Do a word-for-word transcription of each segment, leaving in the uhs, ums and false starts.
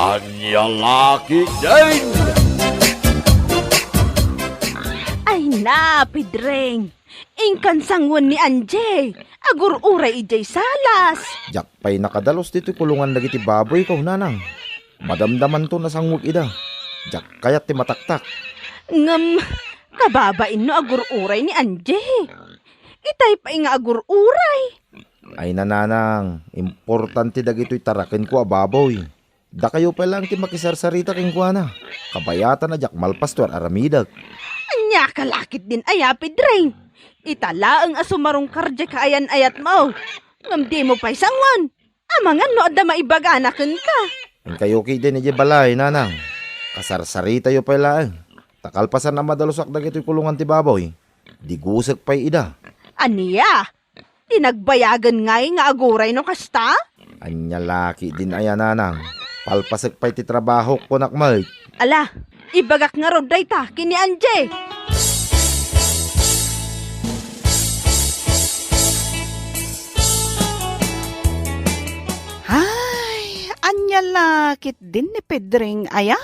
Ania la ketdin? Ay na, Pedreng! Inkan sangoen ni Angie, agur-uray idiay salas. Diak pay nakadalus ditoy kulongan dagiti baboyko, nanang. Madamdamanto a sanguek ida. Diak kayat ti mataktak. Ngem, kababain no agur-uray ni Angie. Itay pay nga agur-uray. Ay, nanang, importante dagitoy tarakenko a baboy. Dakayo pay laeng ti makisarsarita kenkuana. Kabayatan a diak malpas ti ar-aramidek. Ania ka la ketdin aya, Pedreng? Ita laeng a sumarungkar diay kaayan-ayatmo. Ngem dimo pay sangoen. Amangan no adda maibagana kenka. Inkayo ketdin idiay balay, nanang. Kasarsaritayo pay laeng. Ta kalpasan a madalusak dagitoy kulongan ti baboy, digusek pay ida. Ania? Ti nagbayagen ngay nga aguray no kasta? Ania la ketdin aya, nanang? Palpasek pay ti trabahok, kunak met. Ala, ibagak ngarud dayta ken ni Angie. Ay, ania la ketdin ni Pedreng aya?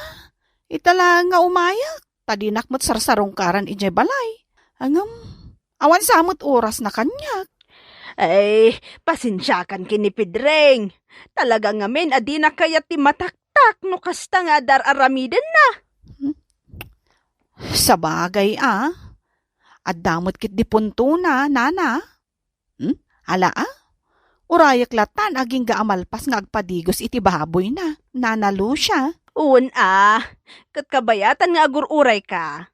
Ita laeng nga umayak, ta dinak met sarsarungkaran idiay balay. Ngem, awan sa met orasna kaniak. Ay, pasensiakan ken ni Pedreng. Talaga ngamin a dinak kayat ti mataktak no kasta nga adda ar-aramidenna. Hmm? Sabagay a, adda met ketdi puntona, nana. Hmm? Ala a? Urayek latta no agingga a malpas nga agpadigos iti baboyna, Nana Lucia. Wen a, ket kabayatan nga agur-urayka,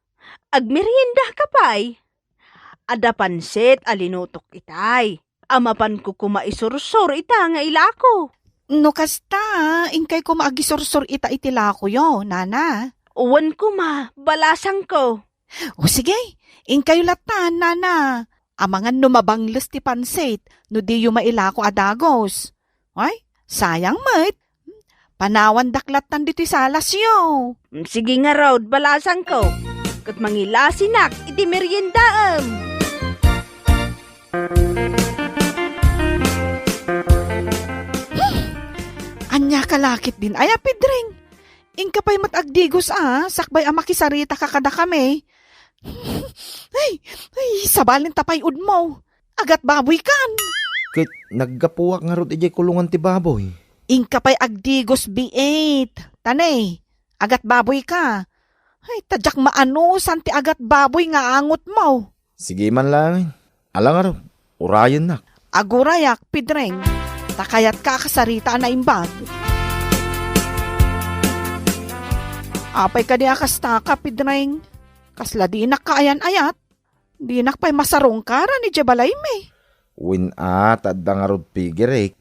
agmeriendaka pay. Adda pansit a linutok itay. A mapanko koma isursor ita nga ilako. No kasta, inkay koma agisursor ita iti lakoyo, nana. Wen koma, balasangko. O sige, inkayo latta, nana. Amangan no mabangles ti pansit no diyo mailako a dagos. Ay, sayang met. Panawandak lattan ditoy salasyo. Mm, sige ngarud, balasangko. Ket mangilasinak iti meriendaem. Hmm. Ania ka la ketdin aya, Pedreng? Inka pay met agdigos a, sakbay a makisaritaka kadakami. Ay, ay, sabalin ta pay udmo. Agatbaboykan. Ket naggapuak ngarud idiay kulongan ti baboy. Inka pay agdigos biit. Tane, agatbaboyka. Ay, ta diak maanusan ti agatbaboy nga angotmo. Sige man laeng. Ala ngarud, urayennak. Agurayak, Pedreng, ta kayatka a kasarita a naimbag. Apay kadi a kastaka, Pedreng? Kasla dinak kaayan-ayat? Dinak pay masarungkaran idiay balaymi. Wen a, ta adda ngarud pigerek.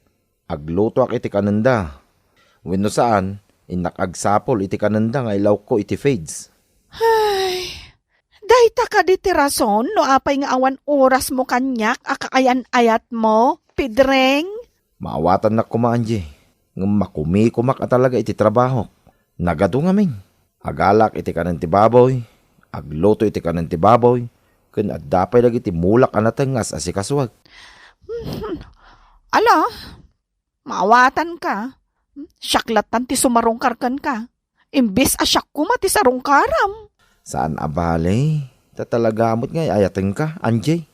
Aglutoak iti kanenda. Wenno saan, innak agsapul iti kanenda nga ilawko iti fridge. Ay, dayta kadi ti rason no apay nga awan orasmo kaniak a kaayan-ayatmo, Pedreng? Maawatannak koma, Angie, ngem makumikomak a talaga iti trabahok. Nagadu ngamin. Agalak iti kanen ti baboy, agluto iti kanen ti baboy, ken adda pay dagiti mulak a nateng nga as-asikasuek. Hmm. Ala, maawatanka. Siak lattan ti sumarungkar kenka. Imbes a siak koma ti sarungkaram. Saan a bale, ta talaga met nga ay-ayatenka, Angie.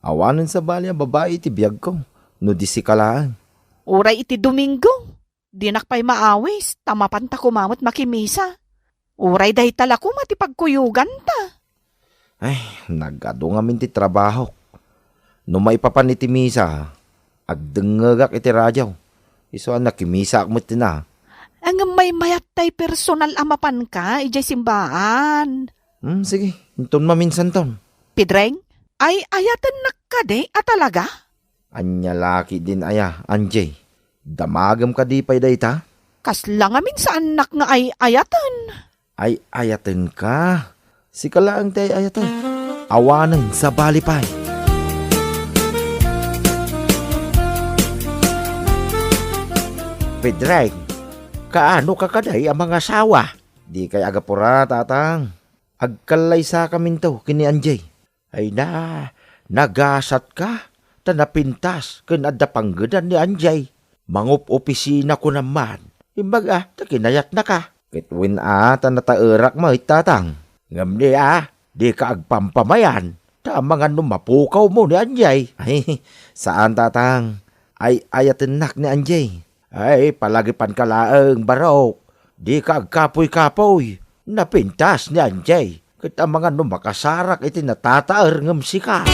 Awanen sabali a babai iti biagko, no di sika laeng. Uray iti Domingo. Dinak pay maawis, ta mapanta koma met makimisa. Uray dayta la koma ti pagkuyoganta. Ay, nagadu ngamin ti trabahok. No maipapan iti misa, agdengngegak iti radio. Isu a nakimisaak met tina. Ngem maymayat tay personal a mapanka idiay simbaan. Hmm, sige, inton maminsanton. Pedreng, ay-ayatennak kadi a talaga? Ania la ketdin aya, Angie? Damagem kadi pay dayta? Kasla ngamin saannak nga ay-ayaten. Ay-ayatenka? Sika laeng ti ay-ayaten. Awanen, sabali pay. Pedreng, kaano ka kadi a mangasawa? Dikay agapura, tatang. Agkallaysakaminto ken ni Angie. Ay na, nagasatka, ta napintas ken adda panggedan ni Angie. Mangup-opisina ko naman, Imbag a, ta kinayatnaka. Ket wen a, ta nataerak met, tatang. Ngem ni a, dika agpampamayan. Ta amangan no mapukawmo ni Anjay. Ay, saan, tatang. Ay-ayatennak ni Anjay. Ay, palagipanka laeng, Barok. Dika agkapuy-kapuy. Napintas ni Anjay. Ket amangan no makasarak iti natataer ngem sika.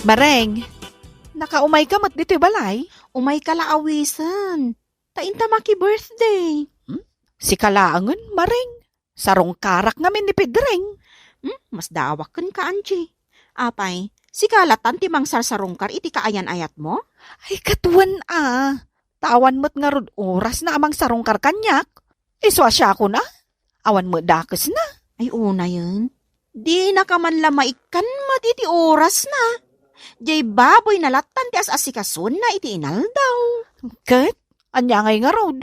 Mareng, nakaumayka met ditoy balay? Umayka la awisen. Ta inta maki-birthday. Hmm? Sika laengen, Mareng. Sarungkarak ngamin ni Pedreng. Hmm? Masdaawak kenka, Angie. Apay, sika latan ti mangsarsarungkar iti kaayan-ayatmo? Ay, ket wen a. Ta awan met ngarud orasna a mangsarungkar kaniak. Isu a siakon a. Awan met dakesna. Ay, unayen. Dinaka man la maikkan met iti orasna. Jay baboyna lattan ti as-asikasona iti inaldaw. Ket, ania ngay ngarud?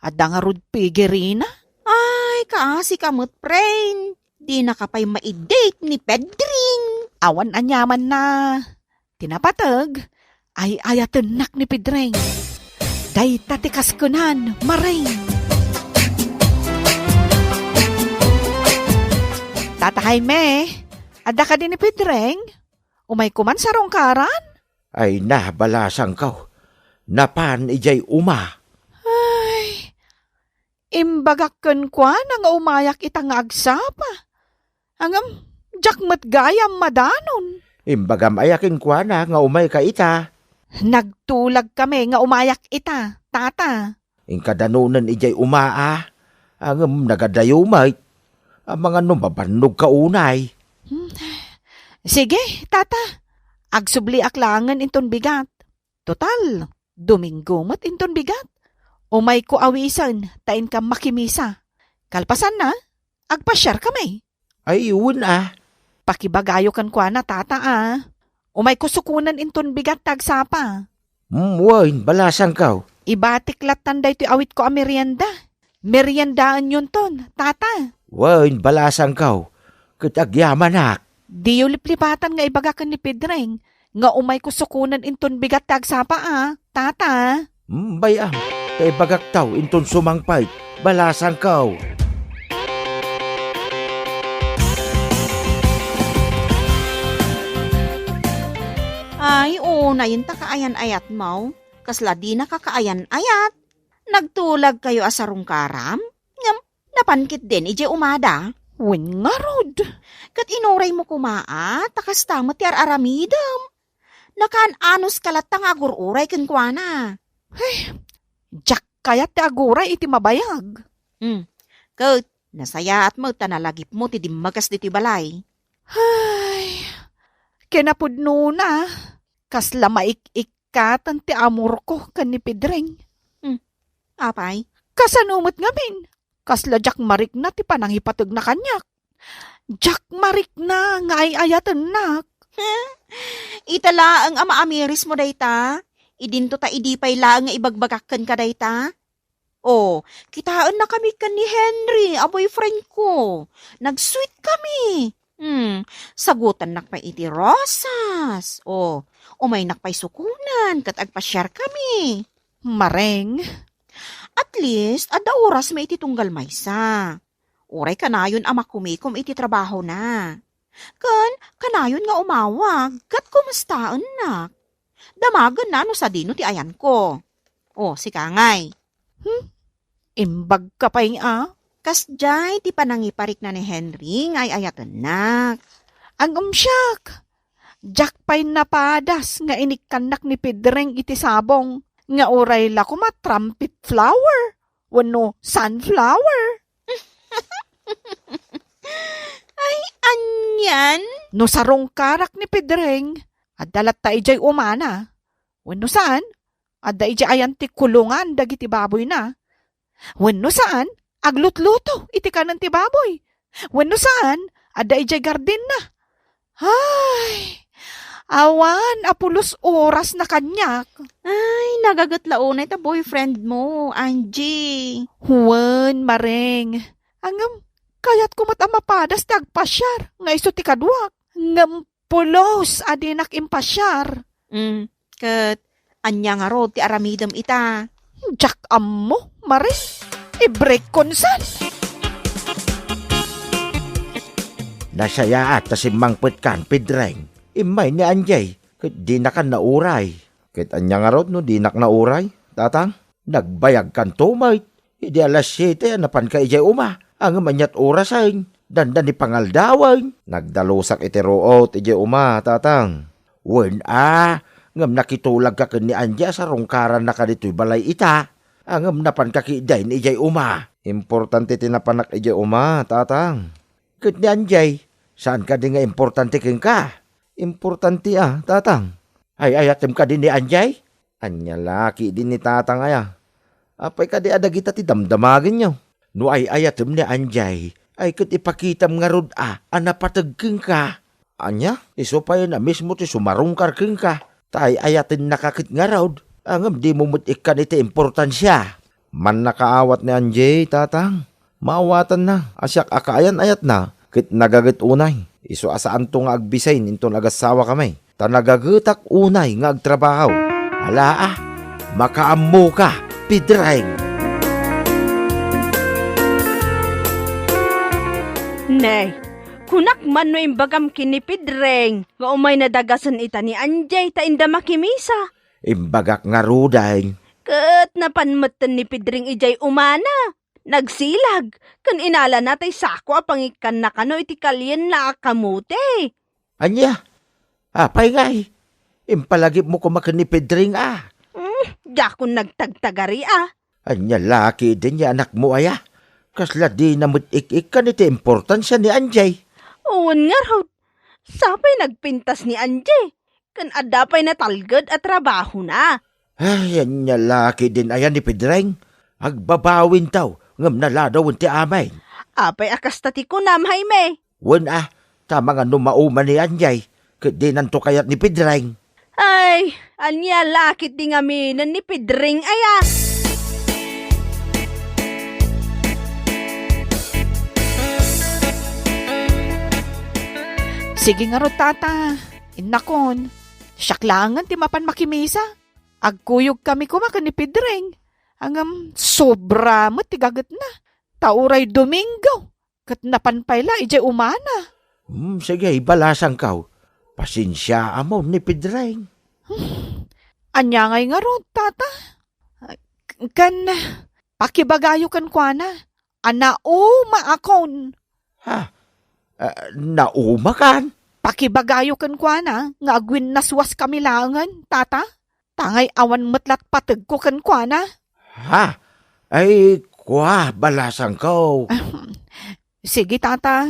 Adda ngarud pigirina? Ay, kaasika met, pren. Dinaka pay maidate ni Pedring. Awan aniamanna. Ti napateg, ay-ayatennak ni Pedring. Dayta ti kaskenan, Mareng. Tata Jaime, adda kadi ni Pedring? Umayko man sarungkaran? Ay na, balasangko. Napan idiay uma. Ay, imbagak kenkuana nga umayak ita nga agsapa. Ngem, diak met gayam madanon. Imbagam aya kenkuana nga umayka ita? Nagtulagkami nga umayak ita, tata. Inka danonen idiay uma a, ngem nagadayo met. Amangan no mabannogka unay. Hmm. Sige, tata. Agsubliak laengen inton bigat. Total, Domingo met inton bigat. Umayko awisen ta inka makimisa. Kalpasanna, agpasiarkami. Ay, wen a. Pakibagayo kenkuana, tata a. Umayko sukonen inton bigat ti agsapa. Hmm, wen, balasangko. Ibatik lattan daytoy awitko a merienda. Meriendaenyonton, tata. Wen, balasangko. Ket agyamanak. Diyo liplipatan nga ibaga ken ni Pedring nga umayko sukonen inton bigat ti agsapa a, tata. Hmm, bay-am, ta ibagakto inton sumangpet, balasangko. Ay, unayen ta kaayan-ayatmo. Kasla dinaka kaayan-ayat. Nagtulagkayo a sarungkaram? Ngem, napan ketdin idiay umada? Wen ngarud. Ket inuraymo koma a, ta kasta met ti ar-aramidem. Nakaan-anuska latta nga agur-uray kenkuana. Ay, diak kayat ti aguray iti mabayag. Hmm. Ket, nasayaat met ta nalagipmo ti dimmagas ditoy balay. Ay, kinapudnona, kasla maik-ikkaten ti amorko ken ni Pedring. Hmm. Apay? Kasano met ngamin? Kasla diak marikna ti panangipategna kaniak. Diak marikna nga ay-ayatennak. Ita laeng a maamirismo dayta? Idinto ta idi pay laeng nga ibagbagak kenka dayta? Oh, kitaennakami ken ni Henry a boyfriendko. Nag-sweet kami. Hmm, sagutannak pay iti rosas. Oh, umaynak pay sukonen ket agpasiarkami. Mareng. At least, adda orasmi iti tunggal maysa. Uray kanayon a makumikom iti trabahona. Ken kanayon nga umawag ket kumustaennak. Damagenna no sadino ti ayanko. O, sika ngay. Hmm? Imbagka pay a? Kasdiay ti panangiparikna ni Henry nga ay-ayatennak. Ngem siak, diak pay napadas nga inikkannak ni Pedring iti sabong nga uray la koma trumpet flower wenno sunflower. Ay, anian? No sarungkarak ni Pedring, adda latta idiay umana. Wenno saan, adda idiay ayan ti kulongan dagiti baboyna. Wenno saan, aglutluto iti kanen ti baboy. Wenno saan, adda idiay gardenna. Ay, awan a pulos orasna kaniak. Ay, nagaget la unay ta boyfriend mo, Angie. Wen, Mareng. Ngem, kayatko met a mapadas ti agpasiar nga isu ti kaduak. Ngem pulos a dinak impasiar. Mm, ket ania ngarud ti aramidem ita? Diak ammo, Mare. I-break kon saan. Nasayaat ta simmangpetkan, Pedreng. Immay ni Anjay, ket dinakan nauray. Ket ania ngarud no dinak nauray, Tatang? Nagbayagkanto met. Idi alas siete a napanka idiay uma, ngem aniat orasen? Dandani pangaldawen. Nagdalusak iti ruot idiay uma, Tatang. Wen a, ngem nakitulagka ken ni Anjay a sarungkarannaka ditoy balay ita. Ngem napanka ketdin idiay uma. Importante ti napanak idiay uma, Tatang. Ket ni Anjay, saan kadi nga importante kenka? Importante a, Tatang. Ay-ayatem kadi ni Anjay? Ania la ketdi ni Tatang aya? Apay kadi a dagita ti damdamagenyo? No ay-ayatem ni Anjay, ay ket ipakitam ngarud a, a napateg kenka. Ania? Isu pay a mismo ti sumarungkar kenka. Ta ay-ayatennaka ket ngarud, ngem dimo met ikkan iti importansia. Mannakaawat ni Anjay, Tatang. Maawatanna a siak a kaayan-ayatna, ket nagaget unay. Isu a saanto nga agbisin inton agasawa kami. Ta nagagetak unay nga agtrabaho. Alaa, makaammoka, Pedreng. Nay, kunak man no imbagam ken ni Pedreng nga umayna dagasen ita ni Anjay ta inda makimisa. Imbagak ngaruden. Ket napan metten ni Pedreng idiay umana. Nagsilag, ken inalana tay sako a pangikkanna kano iti kalienna a kamote. Ania? Apay ngay? Impalagipmo koma ken ni Pedreng a? Hmm, diakon nagtagtagari a. Ania la ketdin ni anakmo aya? Kasla dina met ik-ikkan iti importansia ni Anjay. Wen ngarud, sapay nagpintas ni Anjay, ken adda pay natalged a trabahona. Ay, ania la ketdin aya ni Pedreng? Agbabawinto, ngem naladawen ti amin. Apay a kasta ti kunam, Jaime? Wen a, ta mangano mauma ni Anjay, ket dinanto kayat ni Pedreng. Ay, ania la ketdi ngaminen ni Pedreng aya? Sige ngarud, Tata. Innakon, siak laengen ti mapan makimisa. Agkuyogkami koma ken ni Pedreng. Ngem sobra met ti gagetna. Ta uray Domingo, ket napan pay la idiay umana. Hmm, sige, ibalasangko. Pasensiaam ni Pedreng. Hmm, ania ngay ngarud, Tata? Ken, pakibagayo kenkuana a naumaakon. Ha? Ah, naumakan? Pakibagayo kenkuana nga agwinnaswaskami laengen, Tata. Ta ngay awan met lat pategko kenkuana. Ha? Ay, kua, balasangko. Ahem. Sige, Tata.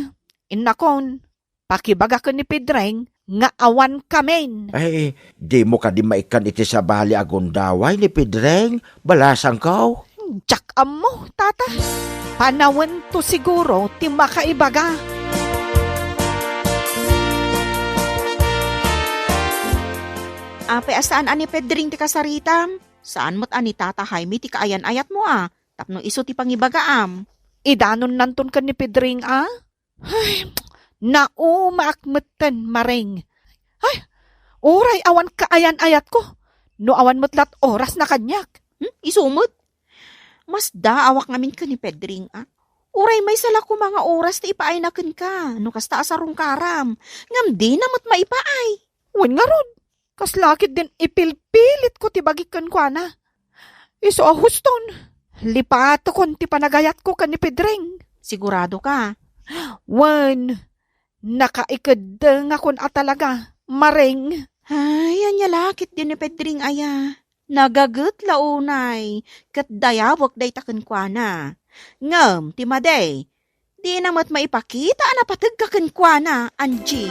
Innakon, pakibaga ken ni Pedreng nga awankamin. Ay, dimo kadi maikkan iti sabali a gundaway ni Pedreng, balasangko? Diak ammo, Tata. Panawento siguro ti makaibaga. Apay a saan a ni Pedring ti kasaritam? Saan met a ni Tata Jaime ti kaayan-ayatmo a tapno isu ti pangibagaam? Idanonnanton ken ni Pedring a? Ay, naumaak metten, Mareng. Ay, uray awan kaayan-ayatko, no awan met lat orasna kaniak. Hmm? Isu met? Masdaawak ngamin ken ni Pedring a. Uray maysa la koma nga oras ti ipaayna kenka, no kasta a sarungkaram. Ngem dina met maipaay. Wen ngarud, kasla ketdin ipilpilitko ti bagik kenkuana. Isu a huston, lipatekon ti panagayatko ken ni Pedring. Sigurado ka? Wen, nakaikeddengakon a talaga, Mareng. Ay, ania la ketdi ni Pedring aya? Nagaget la unay, ket dayawek dayta kenkuana. Ngem ti madi, dina met maipakita a napategka kenkuana, Angie.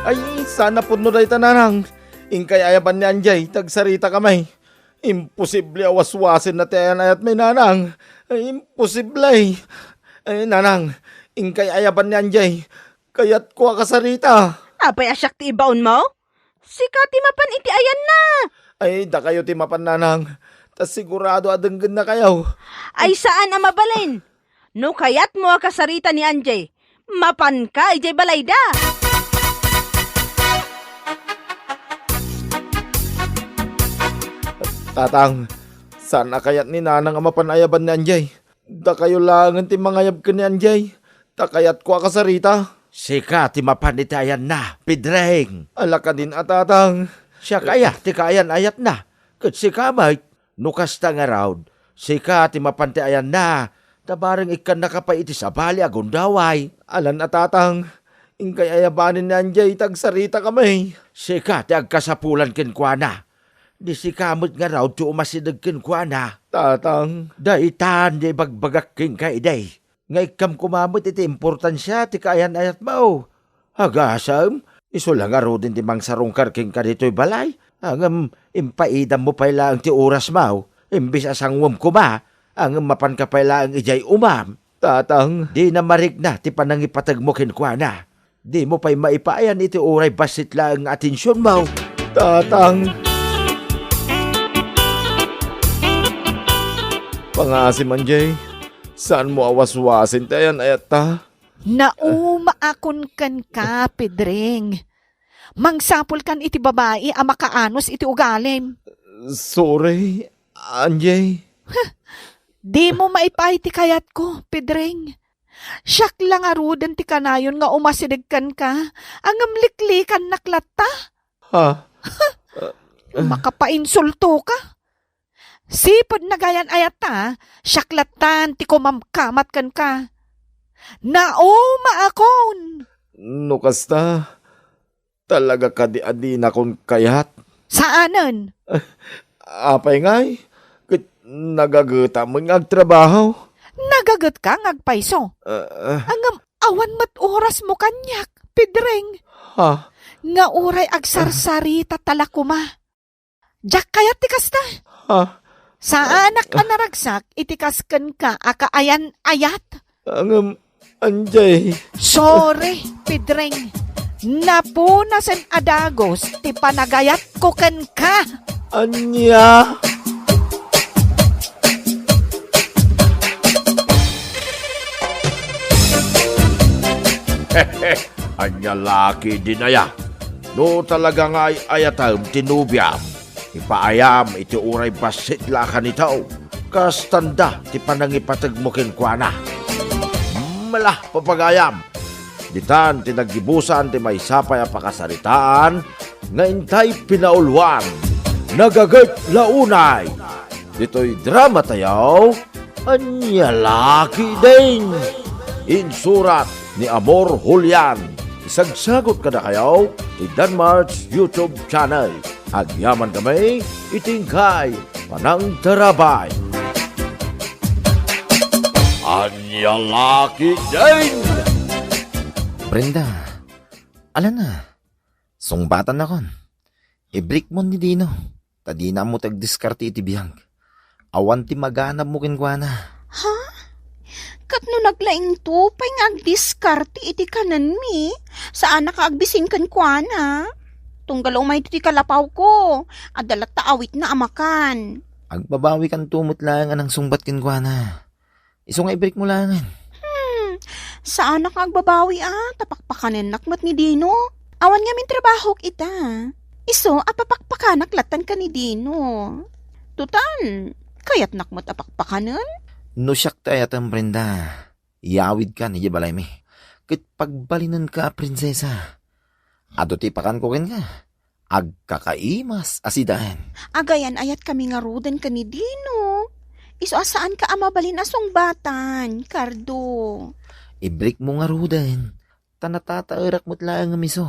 Ay, saan a pudno dayta, Nanang. Inkay ayaban ni Anjay, ta agsaritakami. Imposible a waswasenna ti ayan-ayatmi, Nanang. Ay, imposible. Ay, Nanang, inkay ayaban ni Anjay. Kayatko a kasarita. Apay a siak ti ibaonmo? Sika ti mapan iti ayanna. Ay, dakayo ti mapan, Nanang. Ta sigurado a denggennakayo. Ay, saan a mabalin. No kayatmo a kasarita ni Anjay, Mapanka idiay balayda. Tatang, saan a kayat ni Nanang a mapan ayaban ni Anjay. Dakayo laengen ti mangayab ken ni Anjay, ta kayatko a kasarita. Sika ti mapan iti ayanna, Pedring. Ala kadin a, Tatang. Siak aya ti kaayan-ayatna, ket sika met. No kasta ngarud, sika ti mapan ti ayanna, ta bareng ikkannaka pay iti sabali a gundaway. Alan a, Tatang, inkay ayabanen ni Anjay ta agsaritakami. Sika ti agkasapulan kenkuana. Di sika met ngarud ti umasideg kenkuana. Tatang. Daytan ti ibagbagak kenka idi, nga ikkam koma met iti importansia ti kaayan-ayatmo. Agasem, isu la ngaruden ti mangsarungkar kenka ditoy balay, ngem impaidammo pay laeng ti orasmo, imbes a sanguem koma, ngem mapanka pay laeng idiay umam. Tatang. Dina marikna ti panangipategmo kenkuana. Dimo pay maipaayan iti uray bassit laeng nga atensionmo. Tatang. Pangaasim, Anjay. Saanmo a waswasen ti ayan-ayatta? Naumaakon kenka, Pedring. Mangsapulkan iti babai a makaanus iti ugalim. Sorry, Anjay. Dimo maipaay ti kayatko, Pedring. Siak la ngaruden ti kanayon nga umasideg kenka, ngem liklikannak latta. Ha? Makapainsultoka. Sipud nagayan-ayatta, siak lattan ti kumamkamat kenka. Naumaakon! No kasta, talaga kadi a dinakon kayat? Saanen. Apay ngay? Ket nagagetam nga agtrabaho. Nagagetka nga agpayso. Ah, ah. Ngem awan met orasmo kaniak, Pedring. Ha? Nga uray agsarsarita ta la koma. Diak kayat ti kasta. Ha? Saanak a naragsak iti kas kenka a kaayan-ayat. Ngem, Anjay. Sorry, Pedring. Napunasen a dagus ti panagayatko kenka. Ania? Ania la ketdin aya? No talaga nga ay-ayatem ti nobiam, ipaayam iti uray bassit la a kanito. Kastanda ti panangipategmo kenkuana. Mala, papagayam! Ditan ti naggibusan ti maysa pay a pakasaritaan nga intay pinauluan. Nagaget la unay! Ditoy drama tayo, Ania la ketdin? Insurat ni Amor Julian. Isagsagot kadakayo ti Danmart's YouTube channel. Agyaman kami iti inkay panangtarabay. Ania la ketdin? Brenda, alana, sungbatannakon. Ibreakmon ni Dino, ta dina ammo ti agdiskarte iti biag. Awan ti maganabmo kenkuana. Ha? Ket no naglaingto pay nga agdiskarte iti kanenmi, saanak a agbisin kenkuana. Tunggal umay ti kalapawko, adda latta awitna a makan. Agbabawikanto met laeng a nangsungbat kenkuana. Isu nga ibreakmo laengen. Hmm, saanak nga agbabawi a, ta pakpakanennak met ni Dino. Awan ngamin trabahok ita. Isu a papakpakanak lattan ken ni Dino. Total, kayatnak met a pakpakanen. No siak ti ayatem, Brenda, iyawidkan idiay balaymi. Ket pagbalinenka a prinsesa. Adu ti ipakanko kenka. Agkakaimas a sidaen. Agayan-ayatkami ngaruden ken ni Dino. Isu a saanka a mabalin a sungbatan, Cardo. Ibreakmo ngaruden, ta natataerak met laeng nga isu.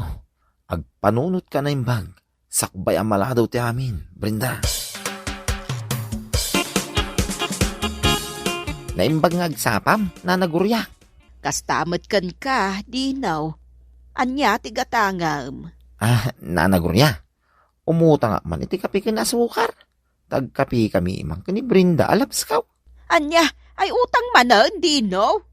Agpanunotka a naimbag, sakbay a maladaw ti amin, Brenda. Naimbag nga agsapam, Nana Gloria. Kasta met kenka, Dino. Ania ti gatangem? Ah, Nana Gloria, umutangak man iti kape ken asukar. Tagkapekami man ken ni Brenda a labskaw. Ania, ay utang manen, Dino?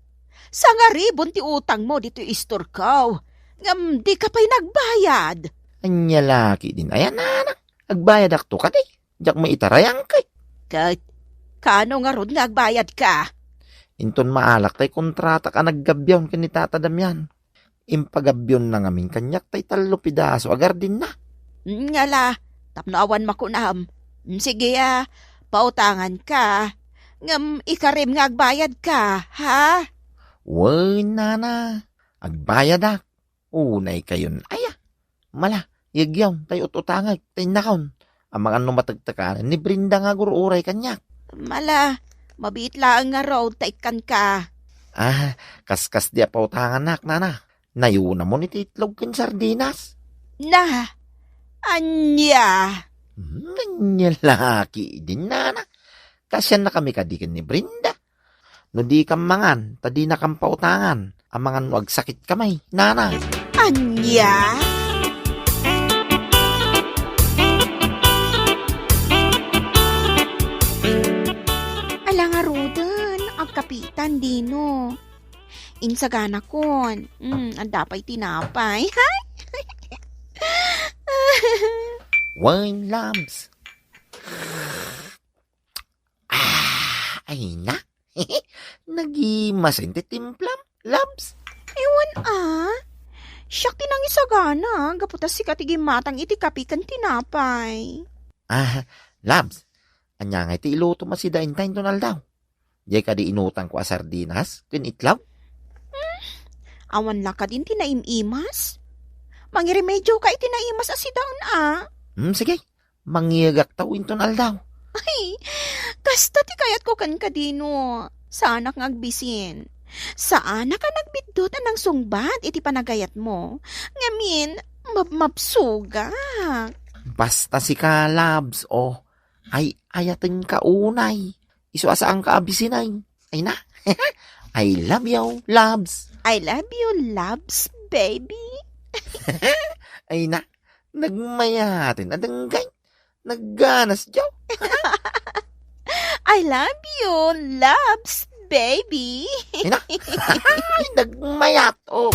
Sangaribon ti utangmo ditoy istorko. Ngem dika pay nagbayad. Ania la ketdin aya, Nana? Agbayadakto kadi? Diak maitarayan kay. Ket, kaano ngarud nga agbayadka? Inton maalak tay kontratak a naggabiaw ken ni Tata Damian. Impagabionna ngamin kaniak tay tallo pidaso a gardinna. Ngala, tapno awan makunam. Sige a, pautanganka. Ngem ikarim nga agbayadka, ha? Wen, nana, agbayadak. Unay kayon, aya. Mala, yagyaw, tay ut-utangek, tay innakon. Amangan no matektekan ni Brenda nga agur-uray kaniak. Mala, mabiit laeng ngarud ta ikkanka. Ah, kaskas di a pautanganak, nana. Nayunamon iti itlog ken sardinas. Na, ania? Hmm, ania laki din, nana. Kasiannakami kadi ken ni Brenda. No dikam mangan, ta dinakam pautangan. Amangan no agsakit kami, nana. Ania? Ala ngaruden, agkapitan, Dino. Insaganakon. Mm, adda pay tinapay. Wine lamps. Ah, ay na. Nagimasen ti timplam, labs. Ewan a. Siak ti nangisagana, gapu ta sika ti gimmatang iti kape ken tinapay. Ah, labs. Ania ngay ti ilutom a sidaenta inton aldaw? Diay kadi inutangko a sardinas ken itlog? Hmm, awan la kadin ti naim-imas? Mangiremedio ka iti naimas a sidaen a. Hmm, sige. Mangngegak ta inton aldaw. Ay, kasta ti kayatko kenka, Dino. Saanak nga agbisin. Saanak a nagbiddut a nangsungbat iti panagayatmo. Ngamin, mabmabsogak. Basta sika, labs, o. Ay, ayatenka unay. Isu a saanka a bisin ay. Ay na. I love you, labs. I love you, labs, baby. Ay na. Nagmayaten a denggay. Nagganas, Joe. I love you, loves, baby. Ina. Ay, nagmayat, oh.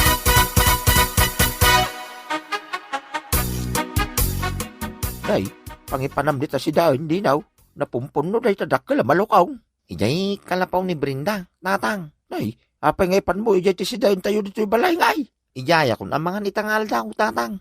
Day, pangipanam dita sidaen, Dino. Napumpunno dayta dakkel a malukong. Idiay kalapaw ni Brenda, Tatang. Day, apay nga ipanmo idiay ti sidaentayo ditoy balay ngay? Idiayakon a mangan ita nga aldaw, Tatang.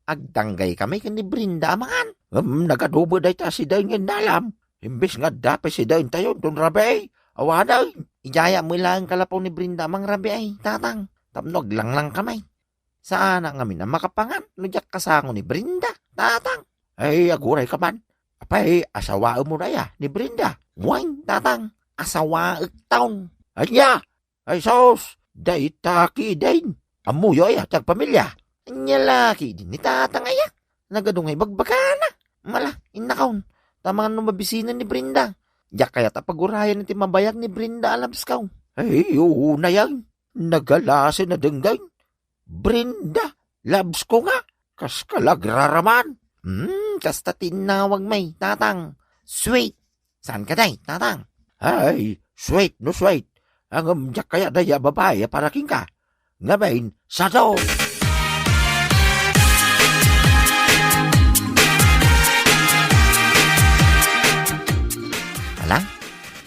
Agdanggay kami ken ni Brenda a mangan. Ngem nagadubo dayta a sidaen nga innalam. Imbes nga adda pay sidaentayo inton rabii, awanen. Idiayak met laeng kalapaw ni Brenda a mangrabii, Tatang, tapno aglanglang kami. Saanak ngamin a makapangan no diak kasango ni Brenda, Tatang. Ay, aguray ka man. Apay, asawaem mo na ya ni Brenda? Wen, Tatang, asawaek taon. Ania? Ay sus, dayta kidin. Ammoyo aya ti agpamilia? Ania la kidin ni Tatang aya? Nagadu nga ibagbagana. Mala, innakon. Ta amangan no mabisinan ni Brenda. Diak kayat a pagurayan iti mabayag ni Brenda a labskaw. Ay, oo na yan. Nagalasen a denggen. Brenda, labsko nga. Kas ka la agraraman. Hmm, kasta ti innawag may, Tatang. Sweet. Saan ka, day, Tatang? Ay, sweet no sweet. Ngem diak kayat dayta a babai a para kenka. Ngamin, sado! Ala,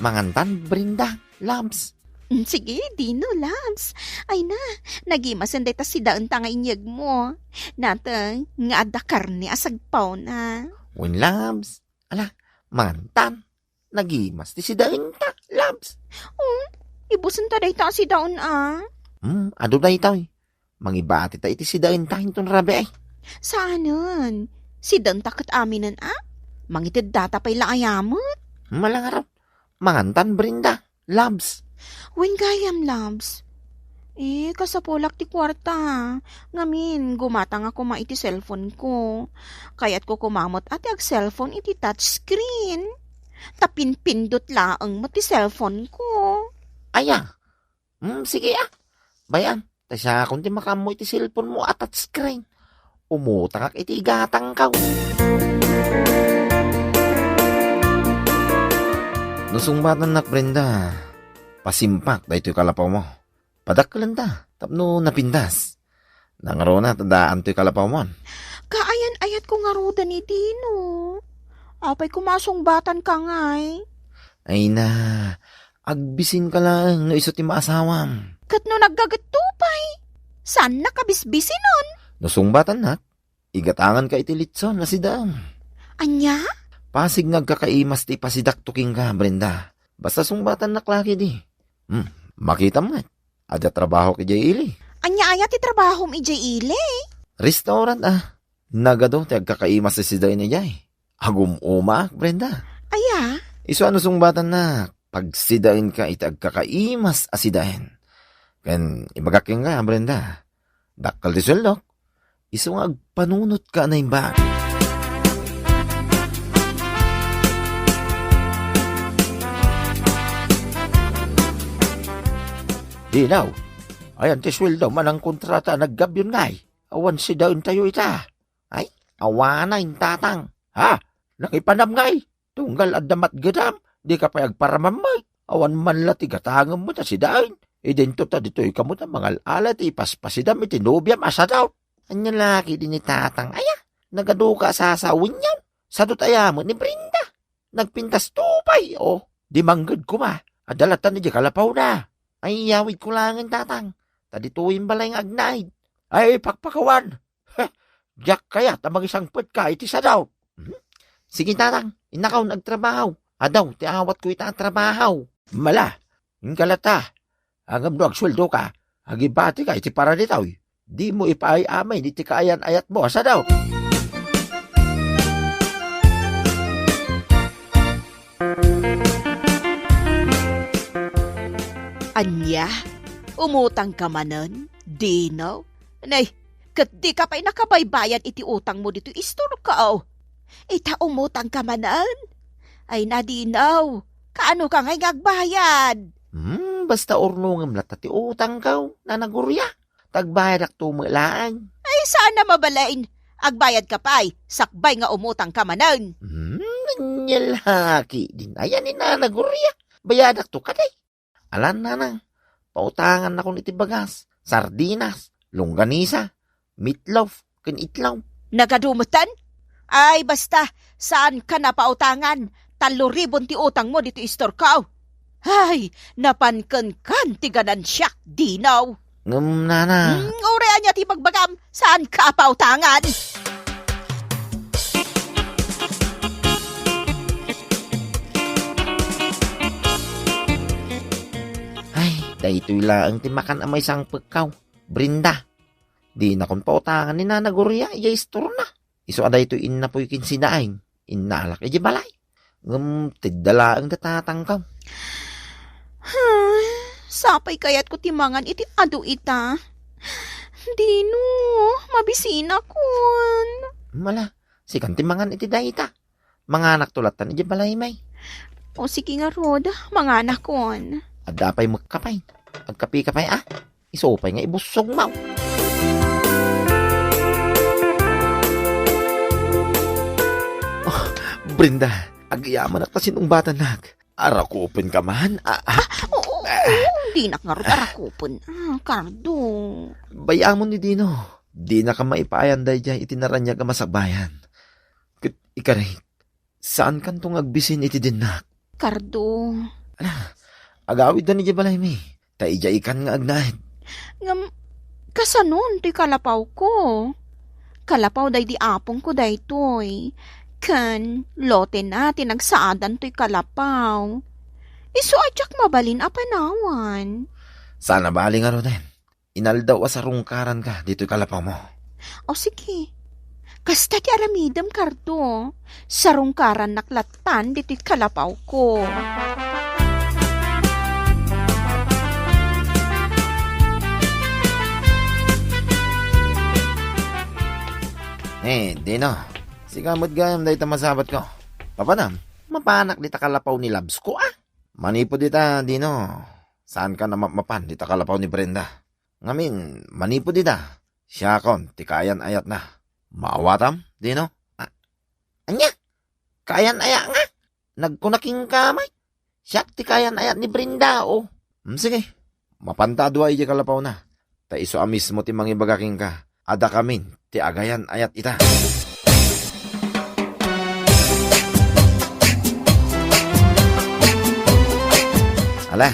mangantan, Brenda, labs. Mm, sige, Dino, labs. Ay na, nagimasen dayta sidaenta nga inyegmo. Nateng nga adda karne a sagpawna. Wen, labs. Ala, mangantan. Nagimas ti sidaenta, labs. Oh, ibusenta dayta a sidaen a. Hmm, adu daytoy. Mangibati ta iti sidaenta inton rabii. Saanen? Sidaenta ket aminen a? Mangiteddata pay la aya met. Malangarot. Mangantan, Brenda. Labs. Wen gayam, labs. Eh, kasapulak ti kuarta. Ngamin, gumatang a koma iti cellphone ko. Kayatko koma met a ti ag-cellphone iti touchscreen. Ta pinpindot laeng met ti cellphone ko. Aya? Hmm, sige a. Bay-am, ta siakon ti makaammo iti cellphone mo a touchscreen. Umutangak iti igatangko. No sungbatannak, Brenda, pasimpak daytoy kalapaw mo. Padakkelenta tapno napintas. Nangruna ta daan toy kalapaw mo. Kaayan-ayatko ngaruden ni Dino. Apay koma a sungbatanka ngay? Ay na, Agbisinka laeng no isu ti maasawam. Ket no naggagetto pay, saannak a bisbisinon. No sungbatannak, igatanganka iti litson a sidaem. Ania? Pasig nga agkakaimas ti ipasidakto kenka, Brenda. Basta sungbatannak la ketdi. Hmm, makitam met. Adda trabahok idiay ili. Ania aya ti trabahom idiay ili? Restaurant, a. Nagadu ti agkakaimas ti sidaen idiay. Agum-umaak, Brenda. Aya? Isu a no sungbatannak, pagsidaenka iti agkakaimas a sidaen. Ken ibagak kenka, Brenda, dakkel ti sueldok, isu nga agpanunotka a naimbag. Dinaw, ayan ti sueldom a nangkontrata a naggabion ngay. Awan sidaentayo ita. Ay, awanen, tatang. Ha? Nangipanam ngay? Tunggal adda matgedam, dika pay agparamammay. Awan man la ti gatangem met a sidaen. Idinto ta ditoy kamo ta mangal-ala ti ipaspasidam iti nobiam a sadaw. Ania la ketdi ni tatang, aya? Nagaduka a sasawenyan. Sadut aya met ni Brenda. Nagpintas to pay, o. Di mangged koma. Adda latta idiay kalapawna. Ay, yawidko laengen, tatang. Ta ditoyen balay nga agnaed. Ay, pakpakawan. Heh, diak kayat a mangisangpetka iti sadaw. Hmm? Sige, tatang, innakon agtrabaho. Adu ti awatko ita a trabaho. Mala, inka latta. Ngem no agsueldoka, agibatika iti para ditoy. Dimo ipaay-amay iti kaayan-ayatmo a sadaw. Ania? Umutangka manen, Dino? Nay, ket dika pay nakabaybayad iti utangmo ditoy istorko. Ita umutangka manen? Ay na, Dino, kaanoka ngay nga agbayad? Hmm, basta urnongem latta ti utangko, Nana Gloria. Ta agbayadakto met laeng. Ay, saan a mabalin. Agbayadka pay, sakbay nga umutangka manen. Hmm, ania la ketdin aya ni Nana Gloria. Bayadakto kadi. Alan, nanang, pautangannakon iti bagas, sardinas, longganisa, meatloaf, ken itlog. Nagadu metten? Ay, basta, saanka a pautangan. Tallo ribon ti utangmo ditoy istorko. Ay, napan kenkan ti ganansiak, Dino. Ngem, nana. Hmm, uray ania ti ibagbagam, saanka a pautangan. Ay, daytoy laeng ti makan a maisangpetko, Brenda. Dinakon pautangan ni Nana Gloria idiay istorna. Isu a daytoy innapoy ken sidaen, innalak idiay balay. Ngem tedda laeng da tatangko. Sapay kayatko ti mangan iti adu ita. Dino, mabisinakon. Mala, sikan ti mangan iti dayta. Manganakto lattan idiay balaymi. O, sige ngarud, manganakon. Adda pay met kape. Agkapeka pay, a? Isu pay nga ibussogmo. Oh, Brenda, agyamanak ta sinungbatannak. Arakupenka man, a, a. Ah, oo, oo, dinak ngarud arakupen. Ah, Cardo. Bay-amon ni Dino. Dinaka maipaayan daydiay iti naraniag a masakbayan. Ket ikarik, saankanto nga agbisin iti dinnak. Cardo. Ala, agawiddan idiay balaymi. Ta idiaykan nga agnaed. Ngem, kasanon toy kalapawko? Kalapaw daydi apongko daytoy. Ken, lotena ti nagsaadan toy kalapaw. Isu a diak mabalin a panawan. Saan a bali ngaruden. Inaldaw a sarungkaranka ditoy kalapawmo. O, sige. Kasta ti aramidem, Cardo. Sarungkarannak lattan ditoy kalapawko. Eh, Dino. Sika met gayam dayta masabatko. Papanam, mapanak dita kalapaw ni Labsko, a? Manipud ita, Dino, saanka a mapmapan dita kalapaw ni Brenda. Ngamin, manipud ita, siakon ti kaayan-ayatna. Maawatam, Dino? A-, ania? Kaayan-ayat nga? Nagkuna kenka met. Siak ti kaayan-ayat ni Brenda, o. Hmm, sige. Mapanta a dua idiay kalapawna. Ta isu a mismo ti mangibaga kenka a dakamin ti agayan-ayat ita. Ta,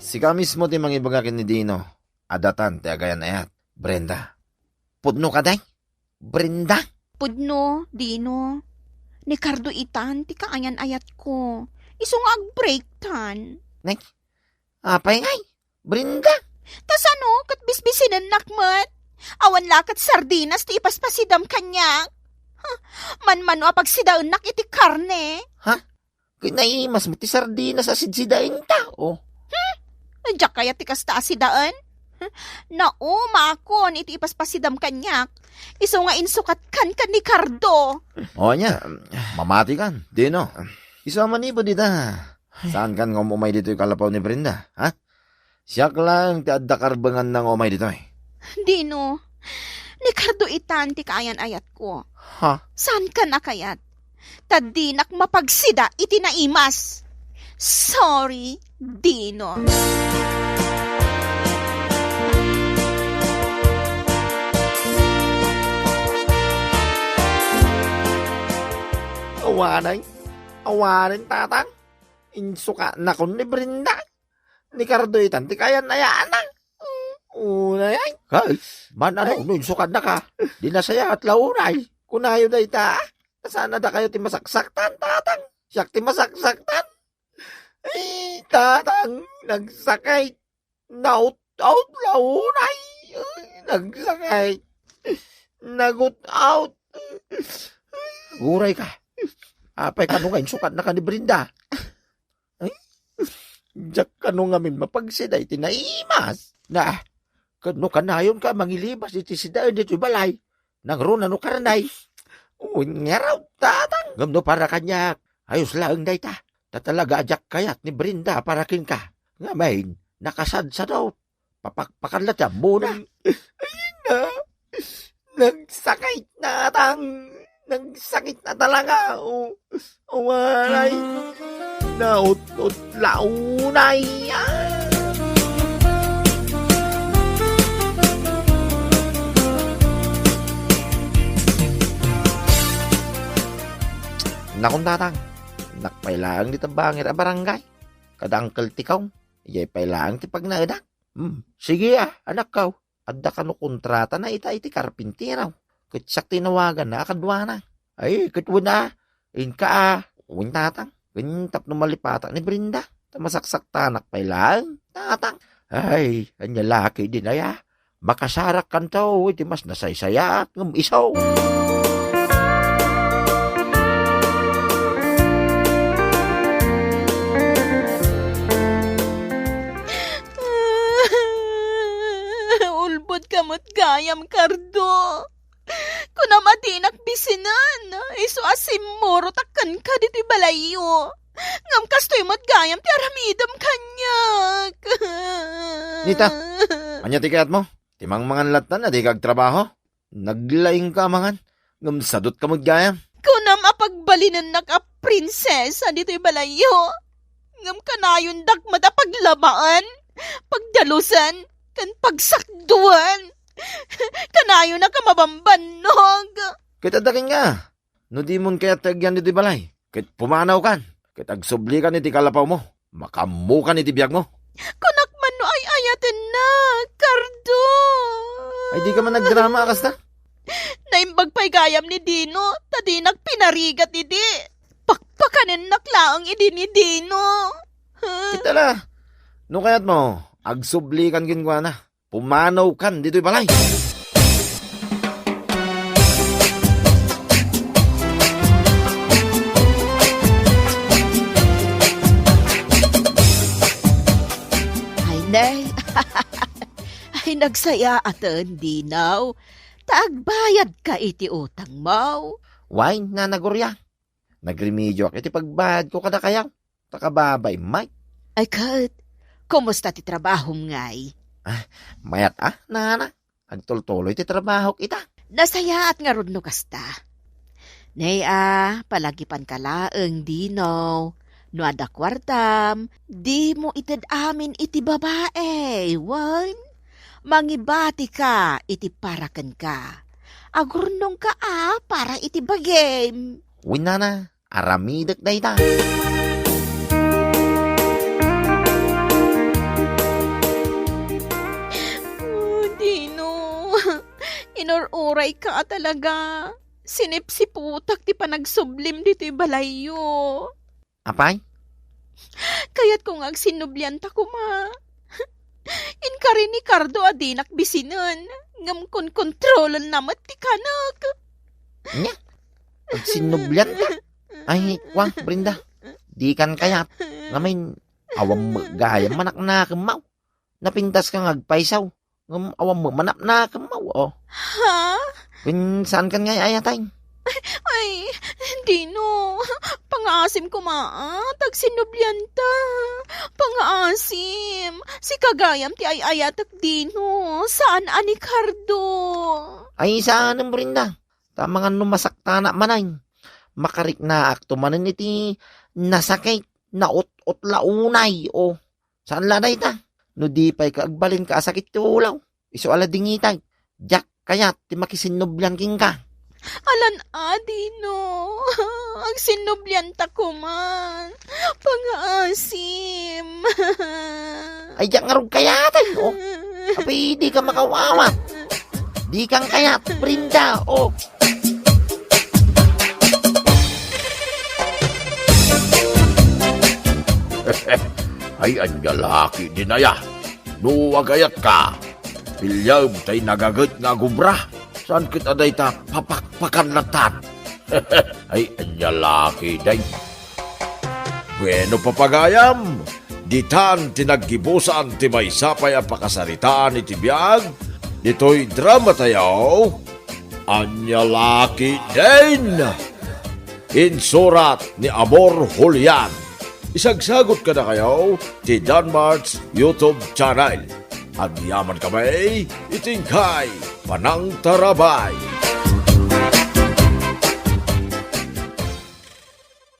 sika mismo ti mangibaga ken ni Dino. Adda tan ti agayan-ayat, Brenda. Pudno kadi? Brenda? Pudno, Dino. Ni Cardo itan ti kaayan-ayatko. Isu nga ag-break tan. Nay, apay ngay? Brenda? Ta sano, ket bisbisinennak met? Awan la ket sardinas ti ipaspasidam kaniak. Ha? Manmano a pagsidaennak iti karne. Ha? Kinaimas mo ti sardinas a sidsidaenta, o. Hmm? Diak kayat ti kasta a sidaen? Hmm? Naumakon iti ipaspasidam kaniak. Isu nga insukatkan ken ni Cardo. O, ania, mamatikan, Dino. Isu a manipud ita. Saankan nga um-umay ditoy kalapaw ni Brenda, ha? Siak laeng ti adda karbenganna nga umay ditoy. Dino, ni Cardo itan ti kaayan-ayatko. Ha? Saankan a kayat? Ta dinak mapagsida iti naimas. Sorry, Dino. Awanen, awanen, Tatang. Insukatnakon ni Brenda. Ni Cardo itan ti kaayan-ayatanna. Unay, ay. Kay, man-ano no insukatnaka? Di nasayaat la unay. Kunayo dayta. Saan a dakayo ti masaksaktan, Tatang? Siak ti masaksaktan. Ay, Tatang, nagsakit. Naut-out la unay. Ay, nagsakit. Nagut-out. Uray ka. Apay kano nga insukatnaka ni Brenda? Ay, diak kano ngamin mapagsida iti naimas. Na, ket no kanayonka a mangilibas iti sidaen ditoy balay, nangruna no karnay. Wen ngarud, Tatang. Ngem no para kaniak, ayos laeng dayta. Ta talaga a diak kayat ni Brenda a para kenka. Ngamin, nakasadsadot. Papakpakan la ti ammona. Ay na. Nagsakit na, Tatang. Nagsakit na talaga. O, awaray. Naut-ut la unay. Ah. Nakon, Tatang, nakpay laeng dita bangir a barangay. Kada Uncle Tikong, ijay pay laeng ti pagnaedak. Hmm, sige a, anakko. Adda kano kontratana ita iti karpintero. Ket siak ti inawaganna a kaduana. Ay, ket wen a, inka a, wen, Tatang. Ken tapno malipatak ni Brenda, ta masaksaktanak pay laeng, Tatang. Ay, ania la ketdin aya? Makasarakkanto iti mas nasaysayaat ngem isu. Ulbodka met gayam, Cardo. Kunam a dinak bisinen, isu a simmurot a kenka ditoy balayyo. Ngem kastoy met gayam ti aramidem kaniak. Nita, ania ti kayatmo? Ti mangmangan lattan a dika agtrabaho? Naglaingka a mangan, ngem sadutka met gayam. Kunam a pagbalinennak a prinsesa ditoy balayyo. Ngem kanayondak met a paglabaen, pagdalusen, ken pagsakduen. Kanayonak a mabambannog. Ket adda kenka, no dimon kayat ti agyan ditoy balay, ket pumanawkan, ket agsublikan iti kalapawmo, makaammokan iti biagmo. Kunak man no ay-ayatennak, Cardo. Ay, dika man nagdrama a kasta? Naimbag pay gayam ni Dino, ta dinak pinarigat idi. Pakpakanennak laeng idi ni Dino. Ket ala, no kayatmo, agsublikan kenkuana. Pumanawkan ditoy balay. Ay, nay. Ay, nagsayaaten, Dino. Ta agbayadka iti utangmo. Wen, Nana Gloria. Nagremedioak iti pagbayadko kadakayo. Ta kababaim met. Ay, ket, kumusta ti trabahom ngay? Ah, mayat a, Nana. Agtultuloy ti trabahok ita. Nasayaat ngarud no kasta. Nay a, palagipanka laeng, Dino. No adda kuartam, dimo ited amin iti babai, wen? Mangibatika iti para kenka. Agurnongka a para iti bagim. Wen, Nana, aramidek dayta. Nururayka a talaga. Sinipsiputak ti panagsublim ditoy balayyo. Apay? Kayatko nga agsinnublianta koma. Inkari ni Cardo a dinak bisinen, ngem konkontrolenna met ti kanek. Nya? Agsinnublianta? Ay, kwa, Brenda. Dikan kayat. Ngamin, awan met gayam manaknakemmaw. Napintaska nga agpaysaw. Ngem awan met manaknakemmaw, o. Ha? Wen, saankan nga ay-ayatay? Ay, Dino, pangaasim koma, a, ta agsinnublianta. Pangaasim, sika gayam ti ay-ayatek, Dino, saan a ni Cardo. Ay, saanem, Brenda. Ta amangan no masaktanak manen. Makariknaakto manen iti nasakit, naut-utla unay, o. Saan la dayta? No di pay ka agbalin ka a sakit ti ulaw, isu a la dingitay. Diak kayat ti makisinnublian kenka. Alan a, Dino. Agsinnublianta koman. Pangaasim. Ay, diak ngarud kayatay, o. Apay, dika makaw-awat. Dikan kayat, Brenda, o. Ay, ania la ketdin aya. No agayatka, piliem tay nagaget nga agubra. Saan ket a dayta papakpakan lattan. Ay, ania la ketdin. Bueno, papagayam, ditan ti naggibusan ti maysa pay a pakasaritaan iti biag ditoy dramatayo. Ania la ketdin? Insurat ni Amor Julian. Isagsagot kadakayo ti Danmart's YouTube channel. Agyaman kami iti inkay panangtarabay.